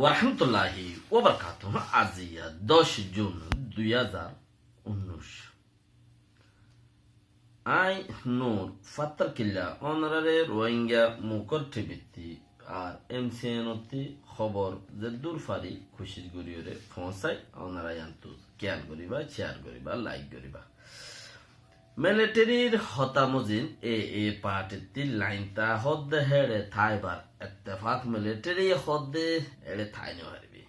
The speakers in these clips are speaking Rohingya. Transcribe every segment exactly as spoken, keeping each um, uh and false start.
Warahmatulláhi wabarakátuhu. Aijja doc jun dui házar unnúic. Añí Nur Fattarkilla, ónorare Rohingya Mukor T V ttí ar M C N ttí hóbor zeddúr fari kucíc goríyore foóñsai, ónora yíantu kiyal goríba, share goríba, like goríba. Militerir hotá mozin A A party ttí lain ta hoódde héçe táibar ettefak militeri hoódde héçe tái nofaribí.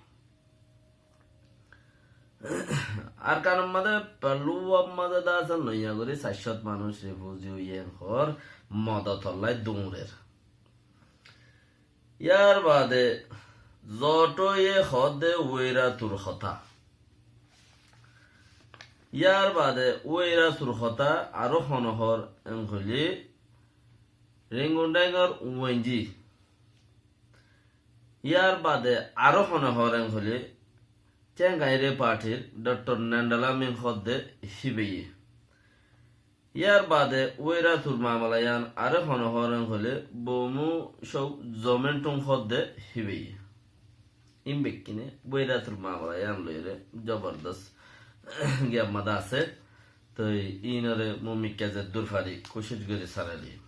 Arkanor mazé Pahalgam mazé de asé noiya gorí sair cót manúic refugee óiye, enkor modotollá duñrer. Yar baade zoto ye hoódde Weiratur hotá. Yar baade Weiratur hotá aró hone hoór en hoilé Rengundengor Wenji. Yar baade aró hone hoór en hoilé Chengaire partir Doctor Nendala Min hoódde híbeye. Yar baade Weiratur mamala yían aró hone hoór en hoilé Bomu Cóuk Zomentung hoódde híbeye. Ín bekkíne Weiratur mamala yían loiyóre zobordos giyam mazé asé. Toi ínore mumkin zeddúr fari kucíc gorí saraili.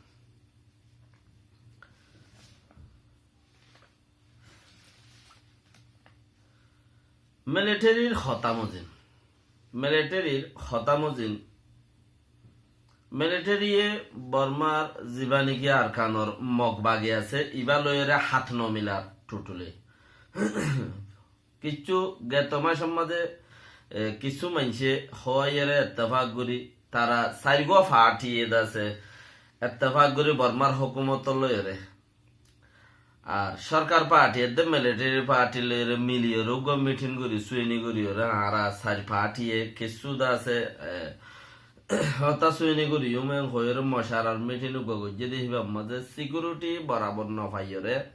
Militerir hotá mozin. Militerir hotá mozin. Militeri ye Bormar zibá niki Arkanor Mog bagi asé, ibá loiyóre hát nomilar tutule. Kissú geto macór mazé, e, kissú maincé hoóiyore ettefak gorí, tara sairgúa party ye de asé, ettefak gorí Bormar hókumotor loiyóre. Ar sorkar party edde militeri party loiyóre miliyóre uggúa meeting gorí, suini goríyore, añára sair party ye kissú de asé, e, hotá suini goríyum en hoiyóre mocarar meeting uggúa goijjé de híbar mazé security borabor nofaiyóre.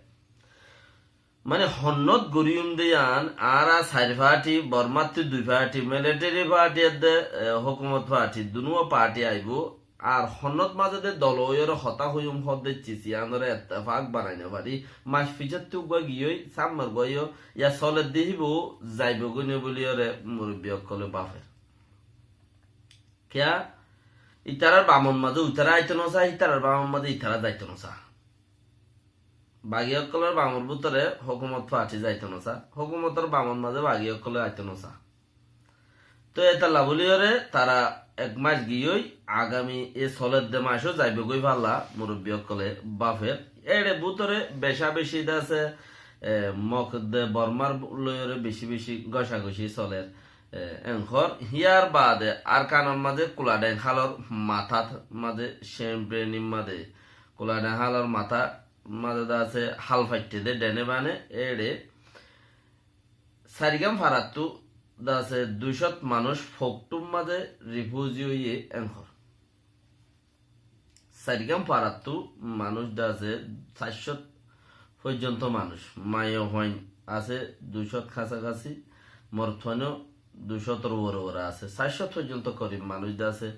Mane honnót goríyum de yían, añára sair party, Bormattú dui party, militeri party edde, e, hókumot party, dunúa party aibó, ar honnót mazé de dol óiyore hotá hoiyum hoódde cis yíanore ettefak banai nofari, mac ficottú uggúa giyói, sammor uggúa yó, yá soledde híbou zaibou gói né buliyóre murubbi ókkole bafer. Kiyá? Ítarar bamor mazé uitara aito nosá, ítarar bamor mazé ítara zaito nosá. Bagi ókkolor bamor bútore hókumot party zaito nosá, hókumotor bamor mazé bagi ókkole aito nosá. Toi etolla buliyóre tara ek mac giyói, agami e soledde macó zaibou gói falla, murubbi ókkole bafer. Éçe bútore beca beci de asé, e, Mog de Bormar loiyóre beci beci gócagoci soler. E, enkor, híyar baade Arkanor mazé Kuladeng hálor matát mazé, Semprenir mazé, Kuladeng hálor matát mazé de asé hál faitte de dhene bane, éçe Sairgam farattú de asé dui cót manúic Foktum mazé refugee óiye enkor. Sairgam farattú manúic de asé sair cót foijjonto manúic, maiyafuain asé dui cót kasákasi, morotfuainó dui cótor uore uore asé, sair cót foijjonto korib manúic de asé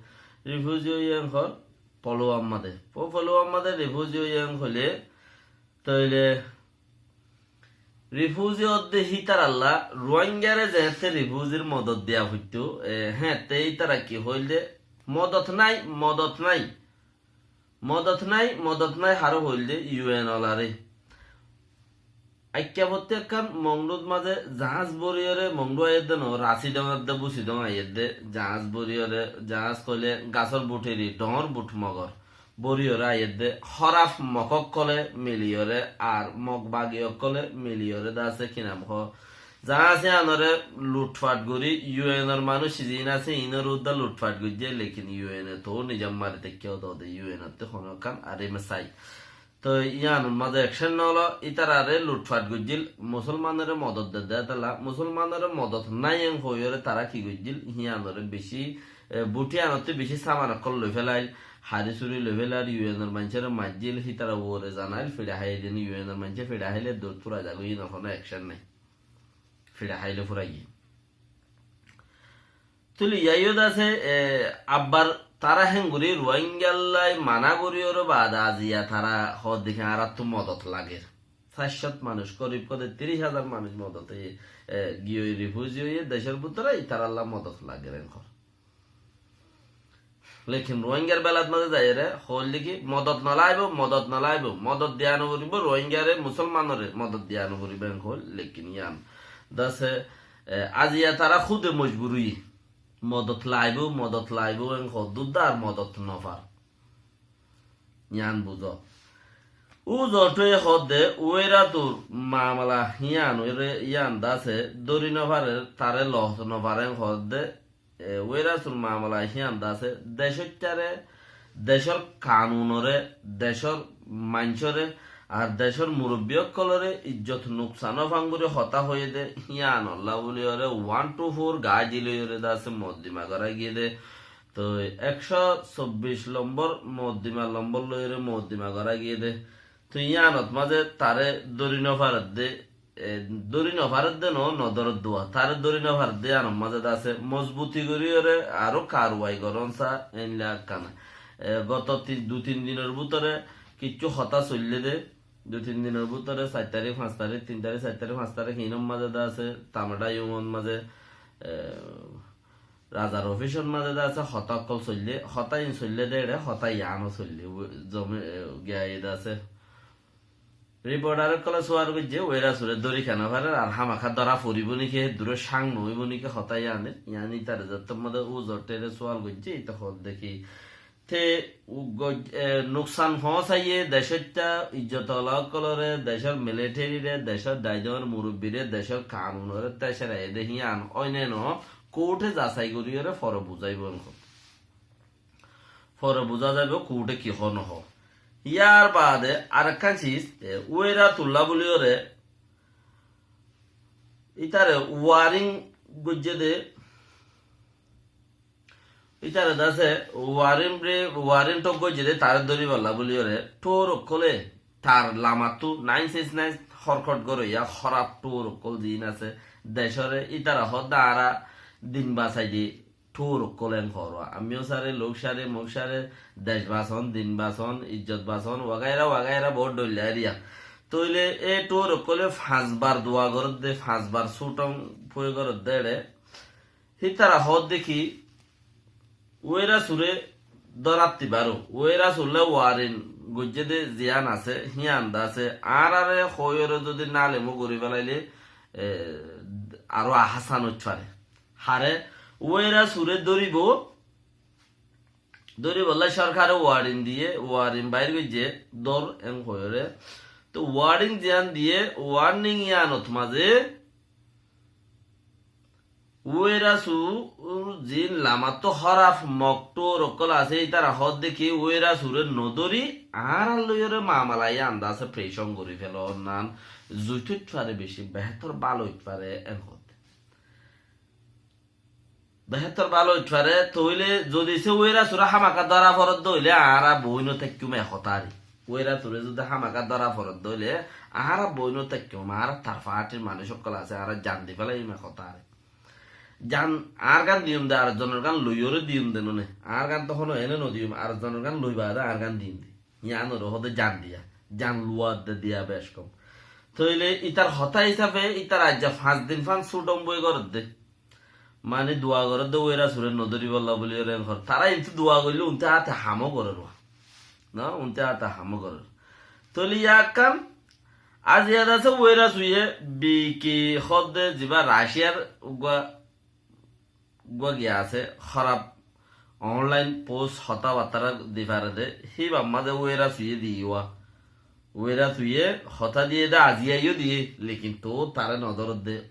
refugee óiye enkor Polwam mazé. Fo-, Polwam mazé refugee óiye en hoilé, tóile refugee ódde hítaralla Ruáinggare zeéñtte refugeer modot diya foittó, e, héeñtte ítara ki hoilde, modot nái, modot nái. Modot nái, modot nái haró hoilde U N olaré. Aikká fottí ekkán Mongdut mazé jaáñs boriyóre, Mongdu aiyédde no, Rasidong edde, Busidong aiyédde, jaáñs boriyóre, jaáñs hoilé gasór butheri, dhoóñr buth Mogor. Boriyóre aiyédde, hóraf Mog ókkolé miliyóre, ar Mog bagi ókkolé miliyóre de asé ki nam hoó. Jaáñs yíanoré lutfat gorí, U N or manúic ziín asé, iínoré uddá lutfat goijjé, lekin U N e toóu nizam mari táikke ódde ódde U N ottú honó ekkán arimé sai. Toi yíanor mazé action nolo, ítararé lutfat goijjíl, musolmanoré modot dedde étalla, musolmanoré modot nái en hoiyóre tará ki goijjíl, híanoré bicí, e, buthíanottú bicí saman ókkol loi félail, harí suri loi félail, U N or maincóre maijjíl, hítara uore zanail, fiça háiye deni U N or maincé fiça háile dór fura zagói, yíanor honó action nái. Fiça háile furaiyé. Tóile yáiyo de asé, e, abbar tará héngorí Ruáinggallái maná goríyoré baade aziya tará hoódde ki añáráttu modot lager. sair cót manúic, korib kóde tiríc házar manúic modot óiye, e, giyói rifuzi óiye decór bútore, ítarallá modot lager en hoór. Lekin Rohingyar belat mazé zaiyóre hoóilde ki, modot no laibó, modot no laibó, modot diya no foribó, Rohingyare, Musolmanore modot diya no foribó en hoóil, lekin yián dase, e, aziya tará kúde mojbur óiye. Modot laibó, modot laibó en hoóddur de ar modot no far. Yián buzó. Uzote hoódde Ueratur mamala yián óire yián dase dóri no farer, taré loot no faren hoódde, e, Ueratur mamala yián dase decóittare, decór kanunore, decór maincóre, ar decór murubbi ókkolore ijjot nuksan no fán gorí hotá hoiyé de yiánolla buli óre one two four gaái di loi óre dase moddima gorá giyé de. Toi ekcó sobbic lombor moddima lombor loi óre moddima gorá giyé de. Toi yiánot mazé taré dóri no faredde, e, dóri no faredde no, no dóredde uá. Taré dóri no faredde yiánot mazé dase mozbuti gorí óre aró karwai gorón sa, éilla ekkán. E, goto tin, dui tin dinor bútore kiccú hotá soillé de. Dui tin dinor bútore, sair tarík, fañs tarík, tin tarík, sair tarík, fañs tarík, híinor mazé dase Tamada Yumor mazé, e, razar ofisor mazé dase hotá ókkol soillé, hotá iín soillé de éçe, hotá yiáno soillé, u-, zomi-, e, giyai dase. Riportar ókkole sual goijjé, Uerasure dóri kiyá no farer, ar hámaká dóra foribó néki, dure cáng no óibo néki hotá yiáne, yián ítare zettót mazé Uzote re sual goijjé, íte hoódde ki, te u-, goj-, e, nuksan foóñsaiyé decóitta ijjot ola ókkolore, decór militerire, decór daidor murubbire, decór kanunore, te céraiyé de híyan óine no, kourthe zasai goríyore fore buzáibo en hoó. Fore buzá zaibo kourthe ki hoó no hoó. Yar baade arekkán sis, e, Ueratulla buliyóre ítare waring goijjé de, ítare dase waring re, waring tok goijjé de taré dóribolla buliyóre, thuor ókkole tar lamattú nine six nine horkot goróiya hóraf thuor ókkol ziín asé decóre, ítara hoódde añára din basai di, thuor ókkol en hoór. Ammíyo sáre, lóuk sáre, mouk sáre, dec bason, din bason, ijjot bason, wagaira wagaira boóut dhoilla eriya. Tóile e thuor ókkole fañs bar dua gorédde, fañs bar sútong fue gorédde éçe. Hítara hoódde ki, Uerasure dóratti baró, Uerasulla waring goijjé de ziyán asé, híyan de asé, añáráre hoóiyoré zodi nalemo gorí félailé, e, aró ahásan óit fare. Hare, Uerasure dóribo, dóribolla sorkare waring diyé, waring bair goijjé, dór en hoiyóre. Toi waring ziyán diyé, warning yiánot mazé, Uerasur ziín lamattú hóraf mok thuor ókkol asé, ítara hoódde ki Uerasure nodóri, añárar loiyóre mamala yián de asé preshon gorí félon nan, zuit óit fare beci, behétor bála óit fare en hoódde. Behétor bála óit fare, tóile zodi se Uerasure hámaká dóra foredde óile añára boói no táikkiyum e hotári. Uerasure zodi hámaká dóra foredde óile añára boói no táikkiyum, añára tar faátir manúic ókkol asé, añára zan di félaiyum e hotári. Zan añárgán diyum de, ar zonor gán loiyóre diyum de none. Añárgán to hono ene no diyum, ar zonor gán loi baade añárgán diyum de. Yiánoré hoóde zan diya, zan luwa de diya bec kom. Tóile ítar hotá hísafe ítar aijja fañs din fán sútong boi gorédde. Mani dua gorédde Uerasure nodóribolla buli ore en hoór. Tará intu dua goillé unte áte hamó gorér uá. No, unte áte hamó gorér. Tóile yián ekkán, aijja de asé Uerasuye biki hoódde ziba Raciar uggúa uggúa giya asé, hóraf online post hotábattára di fare de, híbar mazé Uerasuye diyé uá. Uerasuye hotá diyé de, aziyaiyó diyé, lekin tou taré nodóredde.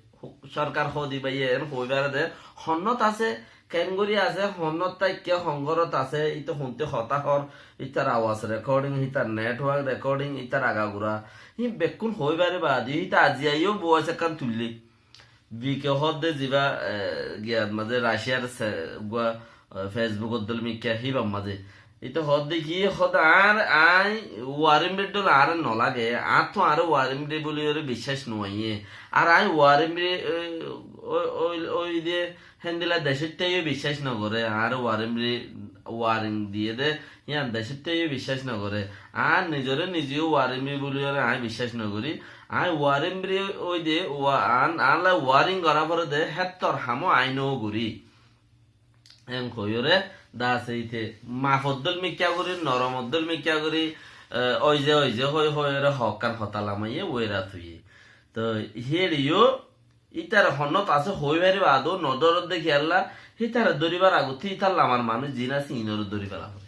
Sorkar hoódi báiye en hoói fare de, honnót asé, keéngorí asé, honnót táikke, hon górot asé, íte hontí hotá hoór, ítar awas recording, ítar network recording, ítar agagura, híin bekkún hoói fare baade, íte aziyaiyó voice ekkán tuillé. Bike hoódde ziba, e, giyat mazé Raciar se-, uggúa, e, Facebook ot dóle mikká híbar mazé. Íte hoódde ki, hoódde añár, aññí waring bre dhol añáre nolage, añáttu añáre waring bre buli ore biccác nuaiyé. Ar aññí waring bre, e, o-, o-, ói de héndilla decóittaiyó biccác nogoré, añáre waring bre waring diyé dé, híyan decótté yó biccác nogoré. Añár nizoré nize yó waring buli hoiyóre añí biccác nogorí. Añí waring buli óide, wa-, añár, añálla waring gorá foré dé, héttor hamó añí nogorí. En hoiyóre, dase íte, maf oddúl mikká gorí, norom oddúl mikká gorí, e, óize, óize, hoi, hoiyóre, hokkán hotá lamaiyé, uerat óiye. Toi, héçe yó, ítare honnót asé hoi faribá adó, nodórodde kiyólla, hítare dóribar agottí ítar lamar manúic ziín asé, iínoré dóri fela foré.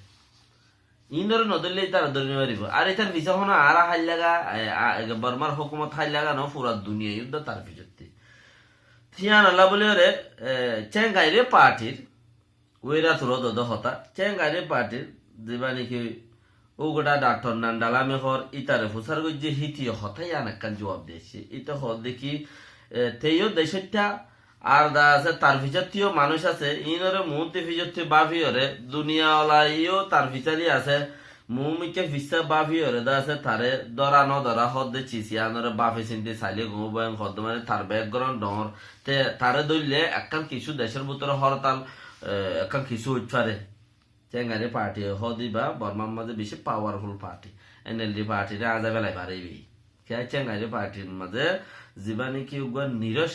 Iínoré nodóille ítare dóri nofaribó. Ar ítar fisá honó añára háillaga, e, a, e, Bormar hókumot háillaga no, fura duniyai uddá tar fisótti. Híyanolla buli hoiyóre, e, Chénghairé partir, uerat uródodó hotá, Chénghairé partir, zibá niki Uggúa dhaktor Nandalami hoór, ítare fusár goijjé, híte yó hotá yían ekkán juab di aiccé. Íte hoódde ki, e, te yó decóitta, ar dase tar fisótti yó manúic asé, iínoré muúntu fisótti báfiyoré, duniyaola yó tar fisótti asé, muúmikká fissá báfiyoré dase taré dóra nodóra hoódde cis yíanoré báfi sinti sailé gom óibo en hoódde mane tar background dhoóñr. Te taré dóille ekkán kissú decór bútore hórtal, e, ekkán kissú óit faré. Chénghairé parti hoóde íba Bormar mazé bicí powerful parti. N L D parti re añzá félai faré íba. Kiyá Chénghairé partir mazé zibá niki uggúa Niroc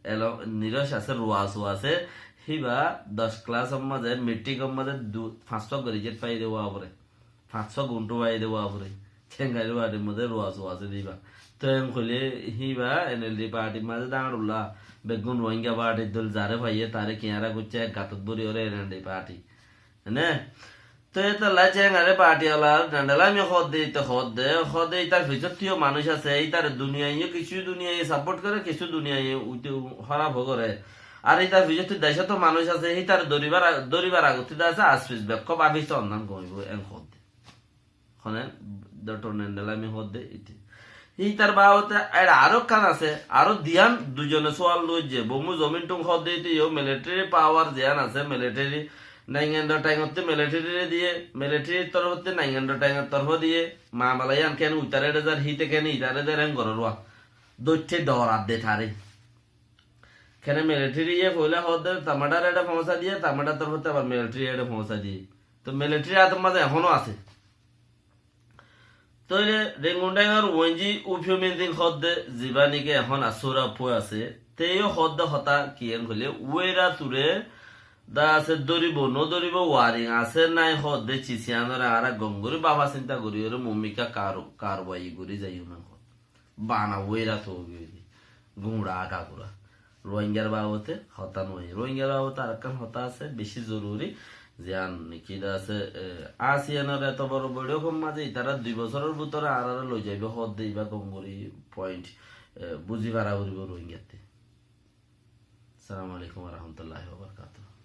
elo-, Niroc asé, Ruasu asé, híba doc klasor mazé, metrikor mazé du-, fañs só gorí jet faiyé dé uwá foré. Fañs só gunthú faiyé dé uwá foré. Chénghairé partir mazé Ruasu asé dé íba. Toi en hoilé híba N L D partir mazé dañr ulla, beggún Rohingya partir dóil zaré faiyé, taré kiáñra goijjé, ek gatot bóri oré N L D parti. Né? Toi étella Chénghairé parti ola Nandalami hoódde, íte hoódde, hoódde ítar fisótti yó manúic asé, ítare duniyai yó kissú duniyai support goré, kissú duniyai uite hóraf ó goré. Ar ítar fisótti decótto manúic asé, ítare dóribar a-, dóribar agottí dase aspis bekkó báfi soon dán gom óibo, en hoódde. Hone, dhaktor Nandalami hoódde íte. Hítar babote eçe aró ekkán asé, aró diyan duizone sual loijje, Bomu Zomin Thung hoódde íte yó military power ziyán asé, military Naingan Daw Thaing ottú military re diyé, military torfóttu Naingan Daw Thaing or torfó diyé, mamela yían ken uitaré eçe zar, híte ken itaré der en gorór uwá. Dóitte dhorat de taré. Kene military ye foila hoódde Tamatar eçe foóñsa diyé, Tamatar torfóttu abar military eçe foóñsa diyé. Toi military átor mazé ehóno asé. Tóile Rengundangor Wenji Upyo Minting hoódde zibá niki ehón Asura pue asé, teyó hoódde hotá ki en hoilé, uéra ture dase dóribo, nodóribo, waring asé nái hoódde cis yíanoré añára gom gorí báfa sinta goríyoré mumikká karu-, karuwai gorí zaiyum en hoódde. Bana uéra to óiye de. Guñça agagura. Rohingyar babote hotá no óiye. Rohingyar babote arekkán hotá asé, beci zoruri. Ziyán niki de asé, e, ASEAN or eto boro boiçókor mazé itará dui bosóror bútore añáráre loi zaibo hoódde ibá gom gorí point, e, buzi fara foribo Rohingyattú. Assalamu alaikum wa rahmatullahi wa barakatuhu.